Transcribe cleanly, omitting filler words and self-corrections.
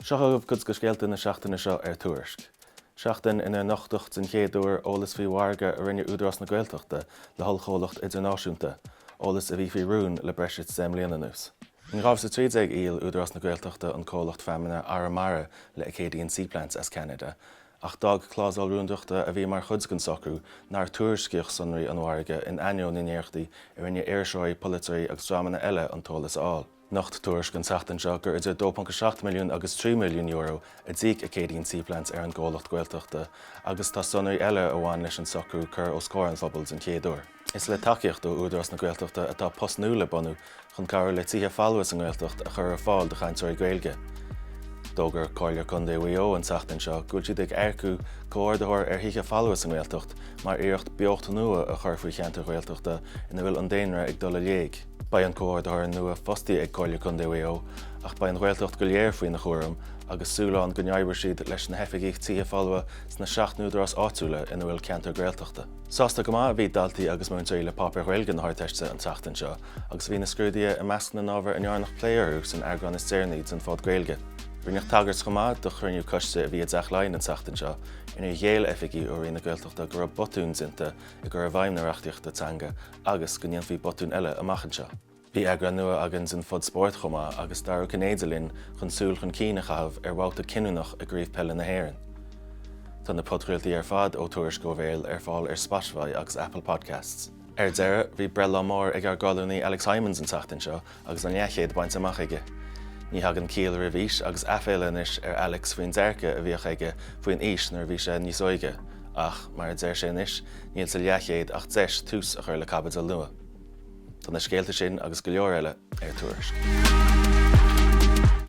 Seo chugaibh cuid de scéalta na seachtaine seo ar Tuairisc. Seachtain inar nochtadh den chéad uair eolas faoi mhargadh a rinne Údarás na Gaeltachta le hollchomhlacht idirnáisiúnta, eolas a bhí faoi rún le breis is 10 mbliana anuas. In 2013 dhíol Údarás na Gaeltachta an comhlacht feamainne Arramara le Acadian Seaplants as Ceanada, ach d'fhág clásal rúndachta a bhí mar chuid den socrú nár tuairiscíodh sonraí an mhargaidh in ainneoin na n-iarrachtaí a rinne iriseoirí, polaiteoirí agus dreamanna eile an t-eolas a fháil. Nocht Tuairisc an tseachtain seo gur idir €2.7 milliún agus €3 milliún a d'íoc Acadian Seaplants ar an gcomhlacht Gaeltachta agus tá sonraí eile a bhain leis an socrú curtha os comhair an phobail den chéad uair. Is le tacaíocht ó Údarás na Gaeltachta atá post nua le bunú chun cabhrú le tithe folmha sa nGaeltacht a chur ar fáil do chainteoirí Gaeilge. D'fhógair Comhairle Contae Mhaigh Eo an tseachtain seo go bhfuil siad ag earcú comhordaitheoir ar thithe folmha sa nGaeltacht mar iarracht beocht nua a chur faoi cheantair Ghaeltachta ina bhfuil an daonra ag dul i léig. Beidh an comhordaitheoir nua fostaithe ag Comhairle Contae Mhaigh Eo ach beidh an Ghaeltacht go léir faoina chúram agus súil ann go n-oibreoidh siad leis na hoifigigh tithe folmha sna 7 n-údarás áitiúla ina bhfuil ceantar Gaeltachta. Sásta go maith a bhí daltaí agus múinteoirí le páipéir Ghaeilge na hArdteiste an tseachtain seo agus bhí na scrúduithe i measc na n-ábhar a ndearnadh plé orthu san eagrán is deireanaí den Phod Gaeilge. Rinneadh tagairt chomh maith do chruinniú coiste a bhí i dTeach Laighean an tseachtain seo inar ghéill oifigigh ó Roinn na Gaeltachta go raibh botúin déanta i gcur i bhfeidhm na reachtaíochta teanga agus go ndéanfaí botúin eile amach anseo. Bhí eagrán nua againn den Phod Spóirt chomh maith agus Dara Ó Cinnéide linn chun súil chun cinn a chaitheamh ar bhabhta cinniúnach i gCraobh Peile na hÉireann. Tá na podchraoltaí ar fad ó Tuairisc ó Bhéal ar fáil ar Spotify agus Apple Podcasts. Ar deireadh, bhí breithlá mór ag ár gcolúnaí Alex Hijmans an tseachtain seo agus an leathchéad bainte amach aige. Ní thagann ciall roimh aois agus aiféala anois ar Alex faoin dearcadh a bhíodh aige faoin aois nuair a bhí sé níos óige, ach, mar a deir sé anois, níl sa leathchéad ach deis tús a chur le caibidil nua. Tá na scéalta sin agus go leor eile ar Tuairisc.